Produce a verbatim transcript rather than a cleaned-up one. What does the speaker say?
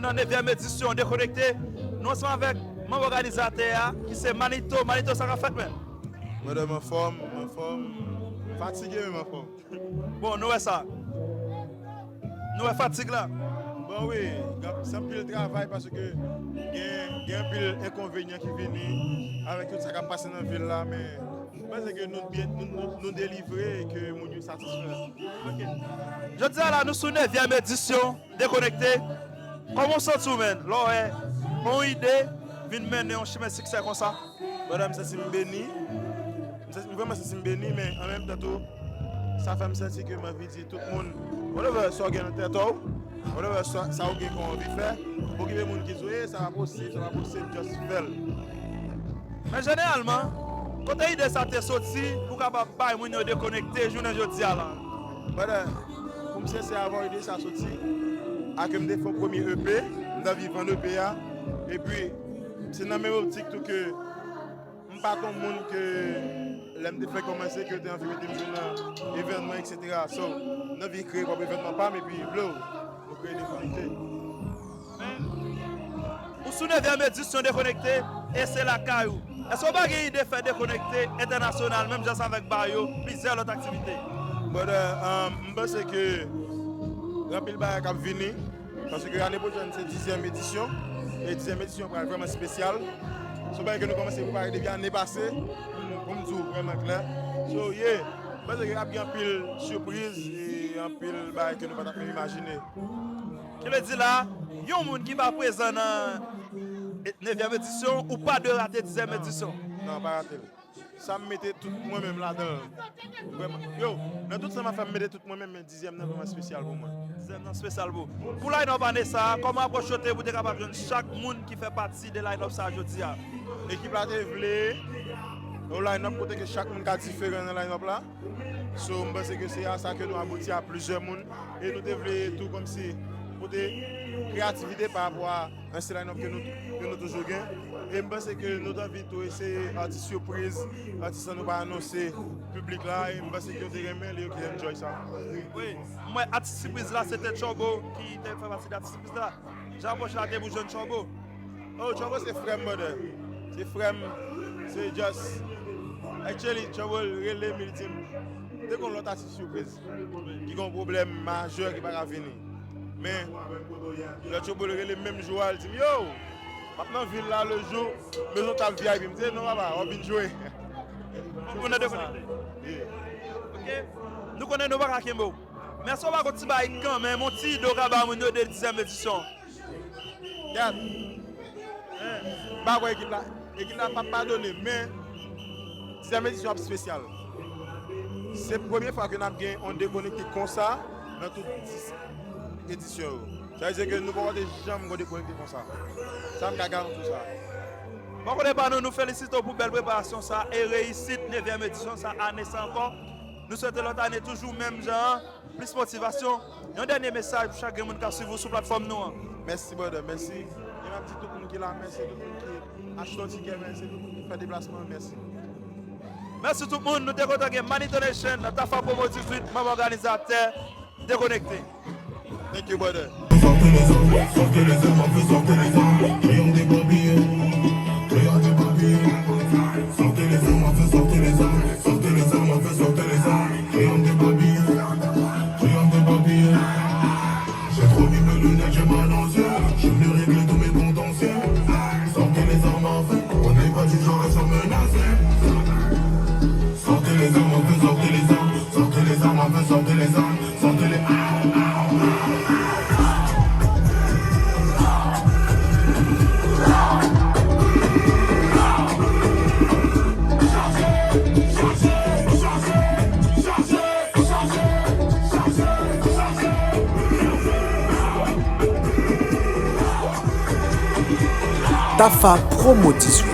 Nan nevyèm edisyon Dekonekte, nou ansanm avèk manm òganizatè a, ki se Manito. Manito, sa k ap fèt, menm? Brother, m anfòm, m anfòm. Fatige, men m anfòm. Bon, nou wè sa. Nou wè fatig la. Bon, wi, se anpil travay paske gen, gen anpil enkonvenyan ki vini avèk tout sa k ap pase nan vil la, men m panse ke nou byen, nou, nou, nou delivre e ke moun yo satisfè. Ok. Jodi a la, nou sou nevyèm edisyon Dekonekte. Kòman w santi w, menm, lè w wè yon ide vin mennen yon chimen siksè konsa? Brother, m santi m beni. M santi, m vrèman santi m beni, men an menm tan tou, sa fè m santi ke m anvi di tout moun, whatever sa w gen nan tèt ou, whatever sa, sa w gen kòm anvi fè, okipe moun ki di w, "E, sa pa posib, sa pa posib," just fè l. Men jeneralman, kote ide sa te soti pou kapab bay moun yo Dekonekte jounen jodi a la? Brother, pou m sensè avè w, ide sa soti a ke m te fè yon premye E P, m t anvi vann E P a, epi se nan menm optik tou ke m pa t yon moun ke lè m te fè kòmanse ke yo te anvi mete m jwe nan evènman, et cetera. So, m t anvi kreye pwòp evènman pa m, epi, bro, nou kreye Dekonekte. Ou sou nevyèm edisyon Dekonekte e se lakay ou. Èske w pa gen ide fè Dekonekte entènasyonal, menm jan avèk ba yo plizyè lòt aktivite? Brother, um, m panse ke gen anpil bagay k ap vini, paske ane pwochèn se dizyèm edisyon, e dizyèm edisyon pral vrèman espesyal. Se yon bagay ke nou kòmanse prepare depi ane pase, pou m, pou m di w vrèman klè. So, yeah, m panse ke ap gen anpil sipriz e anpil bagay ke nou pa t ap menm imajine. Ki vle di la, yon moun ki pa prezan nan e, nevyèm edisyon, ou pa dwe rate dizyèm edisyon. Non, pa rate l. Sa m mete tout mwen menm ladan l. Vrèman. Yo, nan tout sa m ap fè, m mete tout mwen menm, men dizyèm nan vrèman espesyal pou mwen. Dizyèm nan espesyal pou ou. Pou line-up ane sa a, kòman apwòch yo te ye pou te kapab jwenn chak moun ki fè pati de line-up sa a jodi a? Ekip la te vle yon line-up kote ke chak moun ka diferan nan line-up la. So, m panse ke se a sa ke nou abouti a plizyè moun. E nou te vle tou kòmsi pote kreyativite pa rapò a ansyen line-up ke nou, ke nou toujou gen. E m panse ke nou t anvi tou eseye atis sipriz, atis sa nou pa anonse piblik la. E m panse ke yo te renmen li, yo te enjoy sa. Wi, m wè atis sipriz la, se te Tchòbo ki te fè pati de atis sipriz la. Jan apwòch la te pou jwenn Tchòbo. Oh, Tchòbo se frè m, brother. Se frè m. Se just, actually, Tchòbo rele m, li di m, te gon lòt atis sipriz ki gon pwoblèm majè ki pa ka vini. Men, lè Tchòbo rele m menm jou a, li di m, "Yo, m ap nan vil la le jou, mezon tab V I P." M di, "Non, papa, w ap vin jwe." Moun nan dekonekte. Yeah. Ok. Nou konnen nou pa ka kenbe w. Men èske w pa gon ti bagay kanmenm, yon ti ide w ka ba moun yo de dizyèm edisyon? Gad. M pa kwè ekip la, ekip la p ap padone, men dizyèm edisyon ap espesyal. Se premye fwa ke n ap gen yon Dekonekte konsa nan tout dis edisyon yo. Sa vle di ke nou poko te janm gon Dekonekte konsa. Sa m ka garanti w sa. Bò kote pa nou, nou felisite w pou bèl preparasyon sa e reyisit nevyèm edisyon sa ane sa ankò. Nou swete lòt ane toujou menm jan an. Plis motivasyon. Yon dènye mesaj pou chak grenn moun k ap swiv ou sou platfòm nou an. Mèsi, brother, mèsi. E m ap di tout moun ki la, mèsi, tout moun ki achte yon tikè, mèsi, tout moun ki fè deplasman an, mèsi. Mèsi tout moun, nou te kontan gen Manito Nation nan Tafa Promo dizuit, manm òganizatè Dekonekte. Thank you, brother. Sortez les armes, sortez les armes, on veut sortir les armes. Crions des papiers, crions des papiers. Sortez les armes, on veut sortir les armes. Sortez les armes, on veut sortir les armes. Crions des papiers, crions des papiers. J'ai trop mis mes lunettes, j'ai mal aux yeux. Je vais régler tous mes contentieux. Sortez les armes à feu, on n'est pas du genre à se menacer. Sortez les armes à feu, sortez les armes, sortez les armes à feu, sortez les armes, sortez les. Tafa Promo dizuit.